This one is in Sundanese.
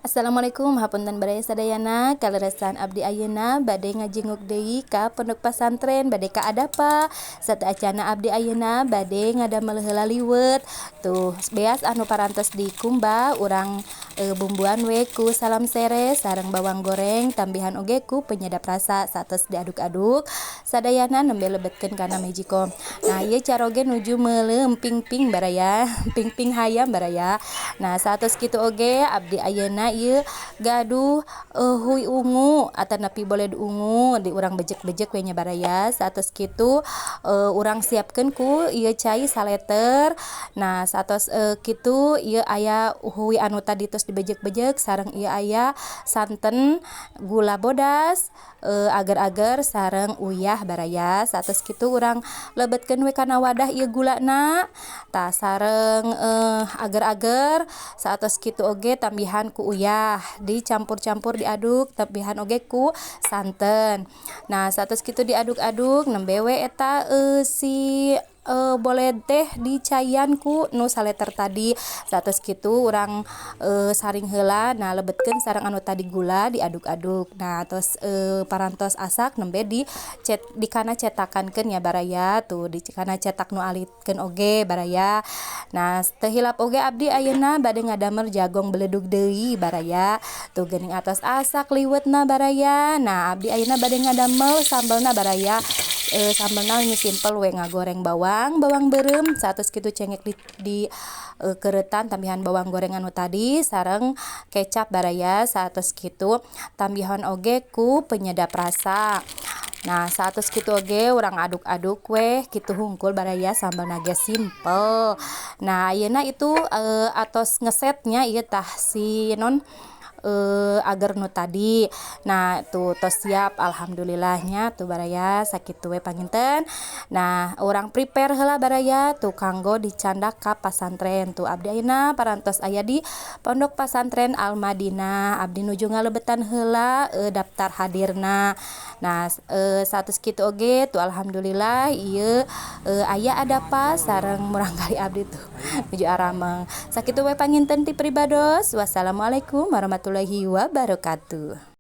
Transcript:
Assalamualaikum, hapunten baraya sadayana. Kaleresan abdi ayeuna bade ngajenguk deui ka pondok pasantren, bade ka adapa. Sateuacana abdi ayeuna bade ngadamel heula liwet. Tuh, beas anu parantos dikumba urang bumbuan we ku salam sere sareng bawang goreng, tambihan oge ku penyedap rasa. Saatos diaduk-aduk sadayana, nembe lebetkeun kana magicom. Nah, ieu caroge nuju meuleum pingping baraya, pingping hayam baraya. Nah, saatos kitu oge abdi ayeuna ieu gaduh hui ungu atanapi boled ungu, di urang bejek-bejek we nya baraya. Saatos kitu urang siapkeun ku ieu cai saleter. Nah, saatos kitu ieu aya hui anu tadi tos dibejek-bejek, sareng ieu aya santen, gula bodas, agar-agar sareng uyah baraya. Saatos kitu urang lebetkeun we kana wadah ieu gulana tah sareng agar-agar. Saatos kitu oge tambihan ku uyah, dicampur-campur, diaduk, tambihan oge ku santen. Nah, saatos kitu diaduk-aduk, nembe we eta si boled teh dicaian ku nu saleter tadi. Saatos kitu urang saring heula. Nah, lebetkeun sareng anu tadi gula, diaduk-aduk. Nah, tos parantos asak, nembe di cet di kana cetakankeun nya baraya. Tuh, di kana cetak nu alitkeun oge baraya. Nah, teu hilap oge abdi ayeuna bade ngadamel jagong beledug deui baraya. Tuh, geuning atos asak liwetna baraya. Nah, abdi ayeuna bade ngadamel sambelna baraya. Sambelna nu simpel we, ngagoreng bawang, bawang beureum. Saatos kitu cengek di keuretan, tambihan bawang goreng anu tadi sareng kecap baraya. Saatos kitu tambihan oge ku penyedap rasa. Nah, saatos kitu oge urang aduk-aduk weh kitu hungkul baraya, sambelna ge simple. Nah, ayeuna itu atos ngesetnya ieu tah si non agar nu tadi. Nah, tuh tos siap, alhamdulillahnya tuh baraya. Sakitu we panginten. Nah, urang prepare heula baraya, tuh kanggo dicandak ka pasantren. Tuh, abdi ayeuna parantos aya di Pondok Pasantren Al Madinah. Abdi nuju ngalebetan heula daftar hadirna. Nah, saatos kitu oge tuh alhamdulillah ieu aya adapa sareng murangkalih abdi tuh nuju arameng. Sakitu we panginten ti pribados. Wassalamualaikum warahmatullahi wabarakatuh.